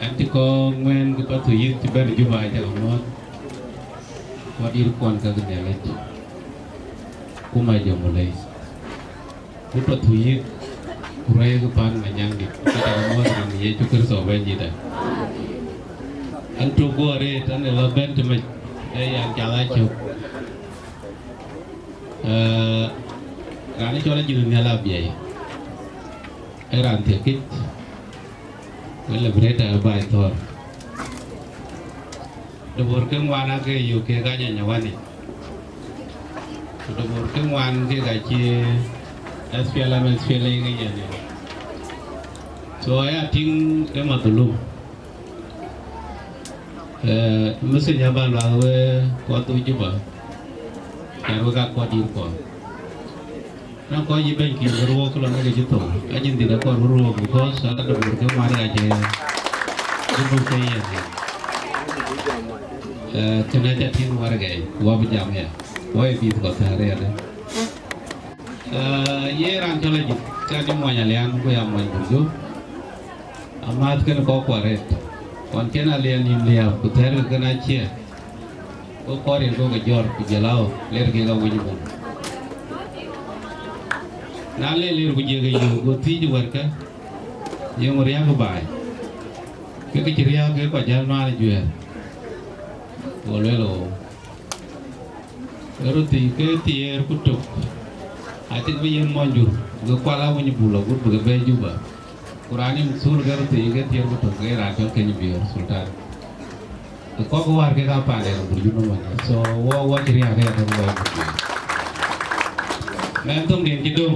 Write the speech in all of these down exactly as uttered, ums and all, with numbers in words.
Ɣɛn cï kɔc ŋuɛ̈ɛ̈n ke Pathuyith cï bɛ̈n Juba, aca ke muɔ̈ɔ̈th. Kuat yïn kuɔn ke Nhialic, ku ma jɔ mulei. Ku Pathuyith, ku ruɛ̈ɛ̈k pan Manyaŋdït, aca ke muɔ̈ɔ̈th rin Yecu Kërtho Bɛ̈nydït. Ɣɛn tök guɔ arëët, ɣɛn ë lɔ bɛ̈n tëmec, ee yan cath acök. Ee, raan ë cɔl Ajïth Nhial Abiɛi, ee raan thiëkic, wën Liberator ë baai thɔ̈ɔ̈r. Debor ke ŋuan aake yök kek anyanya wani. Ku debor ke ŋuan kek acï S P L M, S P L A ŋic yani. So, aya tïŋ ë madhulum. Eh, message aba luath we kuɔth Juba, can we ka kuɔt yïn kuɔth. Na kɔc yï bɛ̈ny kï bï ruɔ̈k lɔ në ke cï thou, acïn dhil akɔɔr bï ruɔ̈k, because ala debor ke ŋuan ka cï, cï buk ke yen. Eh, kënë aca tïŋ warɛgɛi, ku abï jam ya, wɔ ye bïth kɔ̈th thäär yadë. Eh, ye raan cɔl Ajïth, ka cï muɔny Alian, ku ya muɔny Burjo. Amääth kënë kɔc kuɔ arëët, ɣɔn cïn Alian nïïm liääp, ku thɛɛrkë kënë acie. Go kɔɔr yen go ke jɔt, ku jël aɣɔ̈k, ler kek awiny bum. Na le ler ku jek ke yök, go thiëc wärkë, yeŋö riääk baai? Ke ke cï riääk ke kɔc jäl nuan ë juëër. Go lueel, oo. Röt thii ke thiëër ku tök, acïk bï yen muɔny jur, bï kual awiny bul agut bï ke bɛ̈ɛ̈i Juba. Ku raan ë mukthul ke röt thii ke thiëër ku tök, ke raan cɔl Keny Biöör Sultan. Ke kɔ̈k wäär kek aa paanden Burjo nɔm ënë. So, wɔ, wɔ cï riääk ke ya tɔ̈ wɔ Burjo. Mɛn thoŋden cï döŋ.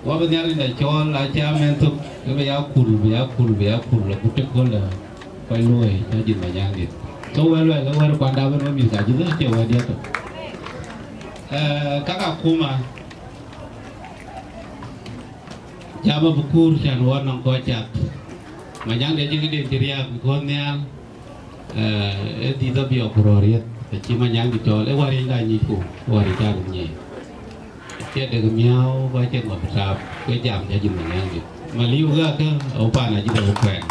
Wɔ bï Nhialic da cɔɔl, acie mɛn thök, ke bï ya kul, bï ya kul, bï ya kul, agut të kööl, eh, kɔc luɔi, cä Ajïth Manyaŋdït. So wɛ̈t luɛl, wɛ̈t kuanda bën wek mïth ka Ajïth, acie wɛ̈t diɛt tök. Eh, kaka akuma, jam abï kuur can wɔ nɔŋ kɔc cath. Manyaŋdït acï këden cï riääk, because nhial, eh, ë dhïth abiɔk ku rɔ̈ɔ̈r yeth, acï Manyaŋdït cɔɔl, ë wäric da nyicku, wäric cä röt nyic. Acie dek miääu, ku acie ŋɔ̈th tap, ke jam cä Ajïth Manyaŋdït. Maliu ke akä, ë pan Ajïth ë kuɛɛn.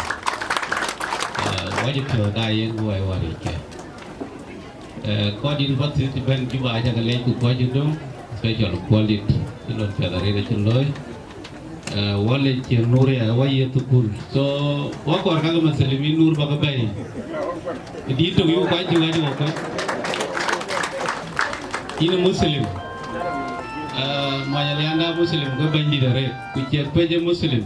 Eh, wɔ cï piɔ̈ɔ̈th da yen, ku wɔ ye wäric kë. Eh, kɔc dït Pathuyith cï bɛ̈n Juba, aca ke leec ku kɔc cï döŋ, special kuɔldït, cï lon piɛth arëët acï looi. Eh, wɔ lec cïn Nuria, wɔ ye thukul. So, wɔ kɔɔr kakë Muslimin Nur bä ke bɛ̈ɛ̈i. Dït tök yuk kuany cï wɛ̈t wɔ kuec. Yïn ë Muslim. Eh, mɔny Alianda Muslim ke bɛ̈nydït arëët. Ku ciɛk pec ë Muslim.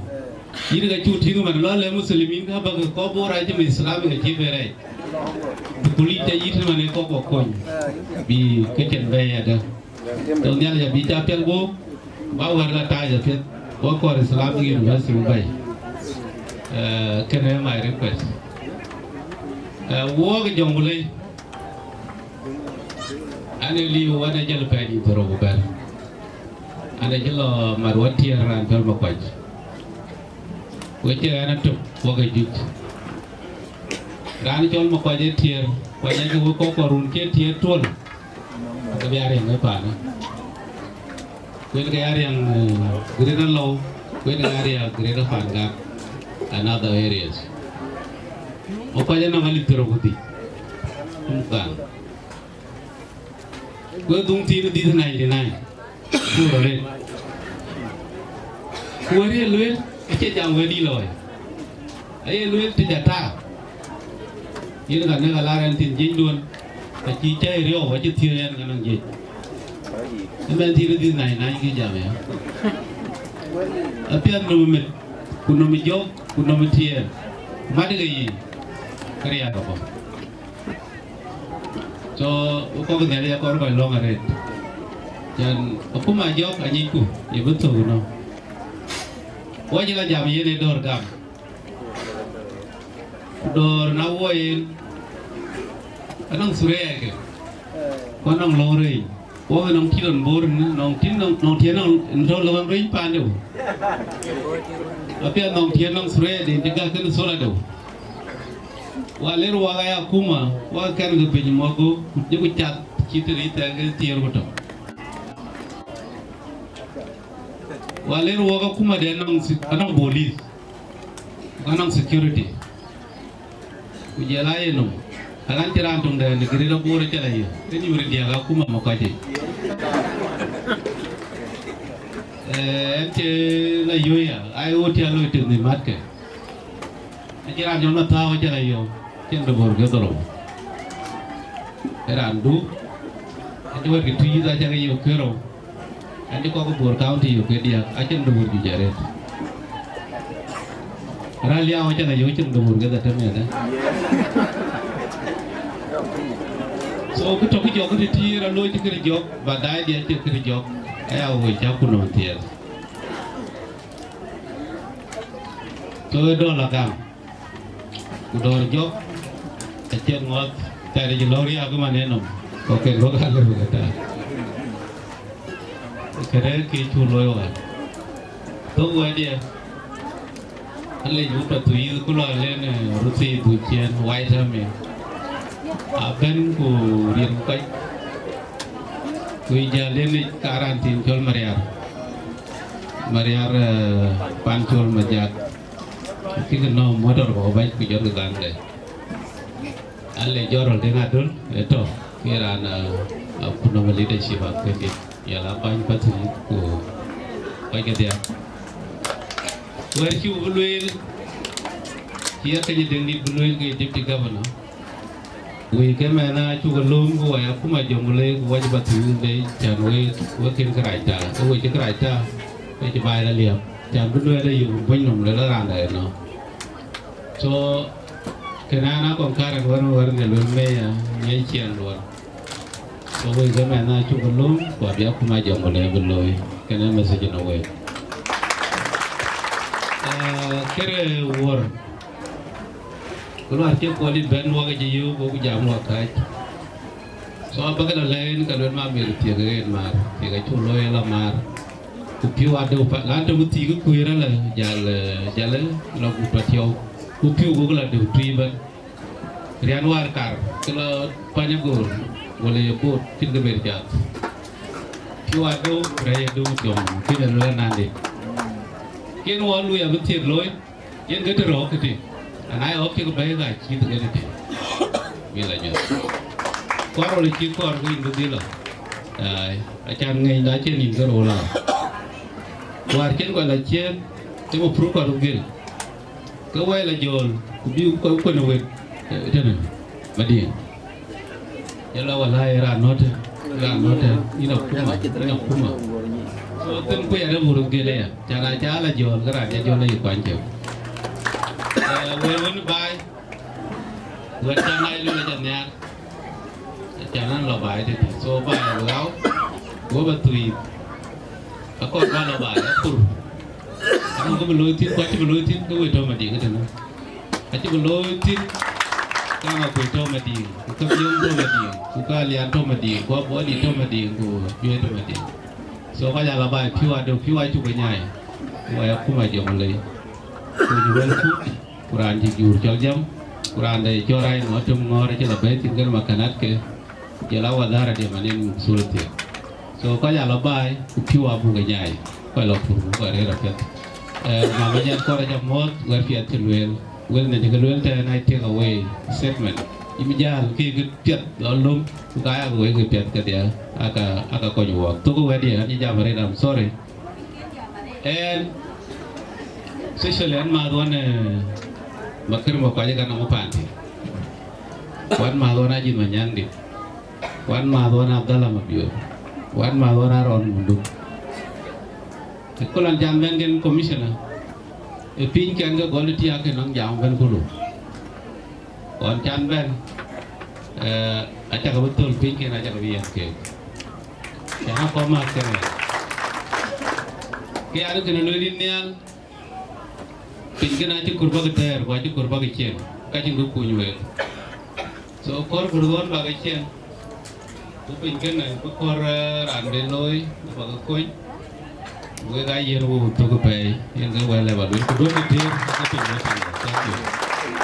Yïn ka cuk tïŋ man lɔ le Muslimin ka bä ke kɔc Bor acï mï Islam ka cï bɛ rɛɛc. Thukul yic ca yït man ë kɔc kɔ̈k kony. Bï ke cïn bɛ̈ɛ̈i adë. Tɔ̈ Nhialic abï ca piɛl guɔ̈p, ba wɛ̈t la tac apiɛth, wɔ kɔɔr Islamic University bï bɛ̈i. Eh, kënë my request. Eh, wɔk Jɔŋlei, an ë liu, an ë jël pɛɛi dït dhorou ku bɛ̈r. An ë cï lɔ mat wɔ tiɛɛr raan cɔl Makuac. Wek cï ɣɛn atök, wɔ ke juëc. Raan cɔl Makuac ë tiɛɛr, Kuac acï wek kɔc kɔɔr run cï tiɛɛr tuɔl. Ke bï ya riɛŋ ë paanë. Kuën ke ya riɛŋ, eh, Greater Lou, kuën ke ya riɛŋ Greater Pangak and other areas. Makuac anɔŋ alip thiërrou ku dhïc. Kum kan. Ku ë dhuŋ thiin ë dhïth ninety nine. Ku rɔt rëët. Ku wɛ̈t ye lueel, acie jam wɛ̈t dï looi. Aye lueel të ca taak. Yen ka nek alar ɛn thïn jiëcduön, acï cäi riɔu, acï thiëëc ɛn ka nɔŋ jiëc. Ëmɛn thïn ë dhïth nany nany kë jam ya. Apiɛth nöm ë meth, ku nöm ë jɔ̈k, ku nöm ë tiɛɛl, mat ke yiic, ke riääk abɔ̈. So, wek kɔc Nhialic akɔɔr kɔc lɔ̈ŋ arëët. Can akuma jɔ̈k anyicku, ye bï thök ënɔ̈. Wɔ cï la jam yen ë dɔ̈ɔ̈r gam. Ku dɔ̈ɔ̈r na wɔ yen, anɔŋ thureeke, ku anɔŋ lɔ̈ŋ rëëny. Wɔ ke nɔŋ tït ɣɔn Bor, nɔŋ tït, nɔŋ, nɔŋ tiɛɛl nɔŋ, tɔ̈ lɔ̈ŋ rëëny paande wɔ. Apiɛth nɔŋ tiɛɛl nɔŋ thureede, cï gäk kënë thola de wɔ. Wa ler wak aya akuma, wa kɛn ke piny mɔ̈k, ku jɔku cath cït të ric thɛɛr ke thiëër ku tök. Wa ler wak akuma de anɔŋ se-, anɔŋ police, ku anɔŋ security. Ku jɔl a ye nɔm, aɣän cï raan töŋ dɛ̈n ë gëri rɔt Bor ë cä lɔ yök, ë nyuur ë diäk akuma Makuac yic. Ee, ɛn cï lɔ yök ya, aa ye ɣöt cï a loi tëk nhïïm mätkë. Acïn raan jɔl Mathäu acä lɔ yök, cïn de Bor ke dhorou. Ë raandu, acï wɛ̈t ke Tuïc acä ke yök kerou. Acï kɔc ke Bor County yök ke diäk, acïn de Bor juëc arëët. Raan Liau acä lɔ yök, cïn de Bor ke dhetem yɛn ë. So, kë tɔ̈ kë jɔk kë tëtïï rɔt looi cï këde jɔk, ba daai diɛt cï këde jɔk, aya woi cä ku nɔm thiɛɛl. Ke we dɔ̈l agam, ku dɔ̈ɔ̈r jɔk, acïn ŋɔ̈th, thɛɛr cï lɔ̈ɔ̈r riääk ëman ë nɔm, kɔ̈k ke gɔ̈k alëu ke taar. Kënë kë cuk looi wäär. Thok wɛ̈tdiɛ̈, alec wut Pathuyith ku lɔ alen, eh, Ruthii Dhuciɛn, White Army. Abɛ̈n ku riɛn kɔc, ku jäl yen yic ka raan thiin cɔl Mariar. Mariar, eh, pan cɔl Majak. Kï ke nɔ̈k motor kɔ̈k bɛ̈c ku jɔt ke gaŋde. An le jɔt rɔl Deŋ Adöl ë tɔ̈, ke raan, eh, ku nɔm leadership akëndït, yala bäny Pathuyith ku kɔc kedhia. Wɛ̈t cï wek bï lueel, cï ya keny Deŋdït bï lueel ke deputy governor. Wëi ke mɛn acuk lööm ku wɛ̈i akuma Jonglei ku wɛ̈c Pathuyith bei, cän wek, wek kën kërac tääu, ke wek cï kërac tääu, ke cï baai la liäp. Cän bï duɛ̈ɛ̈t ë yök bony nɔm, luel raan dɛ̈ ënɔɔnë. So, kënë an, akɔn kär ɛn wär, wär në luel meya, ŋiɛc ciɛɛŋ duɔ̈n. So, wëi ke mɛn acuk lööm, ku abï akuma Jonglei bï looi, kënë message në wek. Eh, kërë wuɔ̈r, ku luaar cï Kuɔldït bɛ̈n wak ë cï yöök, ku jam wak kääc. So, abäkï lɔ lɛ̈k en, ka luel ma mïr thiëk ë ɣet maar, thiëk acuk looi ë la maar. Ku pïu adöu pa, lan tök thiëk ë kuëër alë, jäl, eh, jäl ë lɔ gut Patiɔu. Ku pïu gokï lɔ döu tui ëbɛ̈n. Riän wäär kar, ke lɔ Panyagor, wala ye Bot, cïn kë ber cath. Pïu adöu, rɛ̈c adöu tiɔm, kënë luel nande. Kën wɔ lui abï thiëk looi, yen ke të rɔ̈ɔ̈k këtï. Ana ye ɣɔ̈k cï ke bɛ̈ɛ̈i ka cït ke tëtï. Bï la nyuɔ̈th. Kɔɔr wala cï kɔɔr ke yïn bï dhil lɔ. Ai, acan ŋenyda cïn yïn ke rou la. Wäär cïn kɔc la ciëën, ke mapur kɔɔr bï gël. Ke wɛ̈i la jɔ̈ɔ̈l, ku bï kɔc kuën ë wet, eh, tënë Madiŋ. Yala wala ye raan nɔ̈t, raan nɔ̈t, yïn akuma, yïn akuma. So, thïn ku ya de wur gele ya, cän aca la jɔ̈ɔ̈l, ke raan ca jɔ̈ɔ̈l aye kuany cök. Eh, wɛ̈t wën baai, wɛ̈t cän aa ye lueel aca nhiaar, cän an lɔ baai tëtï. So, baai wëu, wɔ Pathuyith, akɔɔr ba lɔ baai, apur. Aŋö kë bï looi thïn, ku acï bï looi thïn, ke wëi tɔ̈ Madiŋ tënë. Acï bï looi thïn, ka Aŋakuei tɔ̈ Madiŋ, ku ka Biöŋ tɔ̈ Madiŋ, ku ka Alian tɔ̈ Madiŋ, ku Abɔ̈dït tɔ̈ Madiŋ, ku Juëc tɔ̈ Madiŋ. So, kɔc ala baai pïu adöu, pïu acuk ke nyaai, ku wɛ̈i akuma Jonglei. Ku nyuc wɛ̈l kut, ku raan cï juur cɔl jam, ku raan de cɔl rac ŋɔ̈ɔ̈r tem ŋɔ̈ɔ̈r acï la bɛ̈ɛ̈i thïn kënë makanat ke. Jɔl a wadhara de manin mukthul thiek. So, kɔc ala baai, ku pïu abuk ke nyaai, kɔc la pur, kɔc rëër apiɛth. Eh, mama nyan kɔɔr aca muɔ̈ɔ̈th, wɛ̈t piɛth cï lueel. Wël në cï ke lueel tɛ̈ɛ̈n, I take away statement. Yïn jäl, kë kë piɛth lɔ löm, ku ka yak wek kë piɛth kedhie, aka, aka kɔc wuɔɔk. Thok wɛ̈tdiɛ̈, an cï jam arëët, I'm sorry. Ɛn, especially ɛn mäth ɣɔn, eh, Makër Makuac ë ka nɔm ë paandiɛ̈. Ku ɛn mäth ɣɔn Ajïth Manyaŋdït. Ku ɛn mäth ɣɔn Abdallah Mabior. Ku ɛn mäth ɣɔn Aaron Munduk. Ë köl an can bɛ̈n kën commissioner, ë piny kɛn ke gɔl ë tiaak kën nɔŋ jam bɛ̈n kulu. Ɣɔn can bɛ̈n, eh, acakë bï thöl piny kën, acakë bï yɛn keek. Can a kɔm aa kën ë. Ke an, kënë lueel yïn nhial, piny kënë acï kɔɔr bäk tɛ̈ɛ̈r, ku acï kɔɔr bäk cieŋ, ka cïn kë kuny week. So, kɔɔr kë ɣɔn bäk cieŋ, ku piny kënë bï kɔɔr, eh, raan ben looi, bï bäk kony. Wek aa yen wok thök pɛ̈i, yen ke wɛ̈l ë ba lueel, ku duɔ̈kkë tëër, ke piny wek piny. Thank you.